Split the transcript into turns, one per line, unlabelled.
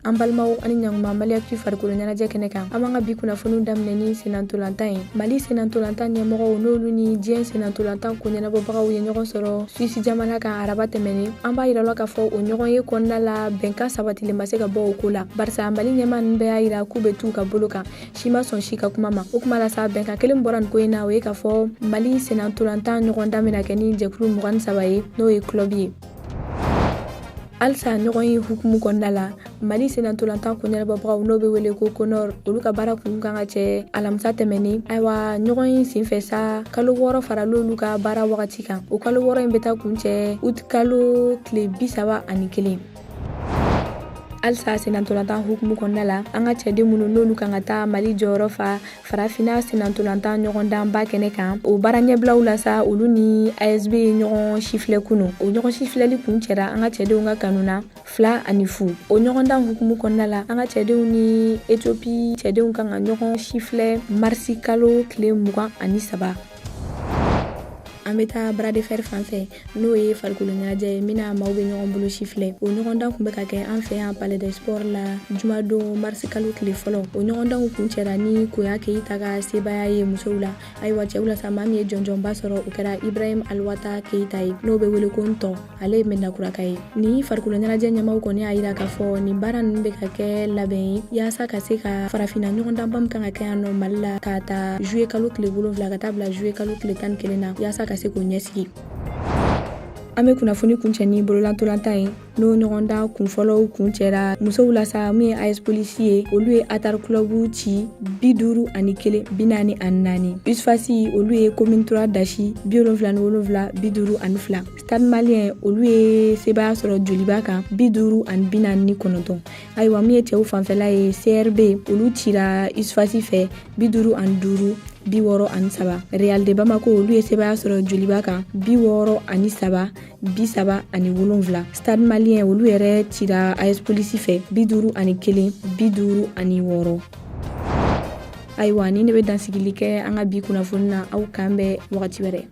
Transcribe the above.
An balimaw, ani ɲanguma Mali Actu farikolo ɲɛnajɛ kɛnɛ kan. An b'an ka bi kunnafoniw daminɛ ni senantolantan ye. Mali senantolantan ɲɛmɔgɔw, n'olu ni diɲɛ senantolantan ko ɲɛnabɔbagaw ye ɲɔgɔn sɔrɔ Suisse jamana kan araba tɛmɛnen, an b'a yira la k'a fɔ o ɲɔgɔn ye kɔnɔna la, bɛnkan sabatilen ma se ka bɔ o ko la, barisa Mali ɲɛmaa ninnu bɛɛ y'a yira k'u bɛ t'u ka bolo kan, si ma sɔn si ka kuma ma. O kuma la sa, bɛnkan kelen bɔra nin ko in na, o ye k'a fɔ Mali senantolantan ɲɔgɔndan bɛna kɛ ni jɛkulu 23 ye, n'o ye club ye. Halisa ɲɔgɔn ye hukumu kɔnɔna la, Mali senantolantan ko ɲɛnabɔbagaw, n'o bɛ wele ko CONOR, olu ka baara kun kan ka cɛ alamisa tɛmɛnen. Ayiwa, ɲɔgɔn ye senfɛ sa, kalo 6 faral'olu ka baara wagati kan. O kalo 6 in bɛ taa kun cɛ uti kalo tile 31. Halisa senantolantan hukumu kɔnɔna la, an ka cɛden minnu n'olu kan ka taa Mali jɔyɔrɔ fa Farafinna senantolantan ɲɔgɔndanba kɛnɛ kan, o baara ɲɛbilaw la sa, olu ni ASB ye ɲɔgɔn sifilɛ kunu. O ɲɔgɔn sifilɛli kun cɛra an ka cɛdenw ka kanu na 2-0. O ɲɔgɔndan hukumu kɔnɔna la, an ka cɛdenw ni Ethiopie cɛdenw kan ka ɲɔgɔn sifilɛ marisi kalo tile 23. An bɛ taa bras de fer fan fɛ, n'o ye farikolo ɲɛnajɛ ye min na maaw bɛ ɲɔgɔn bolo sifilɛ. O ɲɔgɔndan tun bɛ ka kɛ an fɛ yan Palais des Sports la jumadon marisi kalo tile fɔlɔ. O ɲɔgɔndanw kun cɛra ni Koya Keyita ka sebaaya ye musow la. Ayiwa, cɛw la sa, maa min ye jɔnjɔnba sɔrɔ, o kɛra Ibrahim Alwata Keyita ye, n'o bɛ wele ko Ntɔ, ale ye Mɛdinakuraka ye. Ni farikolo ɲɛnajɛ ɲɛmaw kɔni y'a yira k'a fɔ nin baara ninnu bɛ ka kɛ labɛn ye yaasa ka se ka farafinna ɲɔgɔndanba min kan ka kɛ yan nɔ Mali la, k'a ta juillet kalo tile 7 ka taa bila juillet kalo tile 11 na, yaasa ka se k'o ɲɛsigi. An bɛ kunnafoni kuncɛ ni bololantolantan ye, n'o ɲɔgɔndan kunfɔlɔw kun cɛra musow la sa, min ye AS Police ye, olu ye Atar Club ci 51-44. USFAS, olu ye Commune 3 dasi 77-52. Stade Malien, olu ye sebaaya sɔrɔ Joliba kan 50-49. Ayiwa, min ye cɛw fanfɛla ye, CRB, olu cira USFAS fɛ 55-63. Real de Bamako, olu ye sebaaya sɔrɔ Joliba kan 63-37. Stade Malien, olu yɛrɛ cira AS Police fɛ 51-56. Ayiwa, ni ne bɛ dansigili kɛ an ka bi kunnafoni na. Aw k'an bɛn wagati wɛrɛ.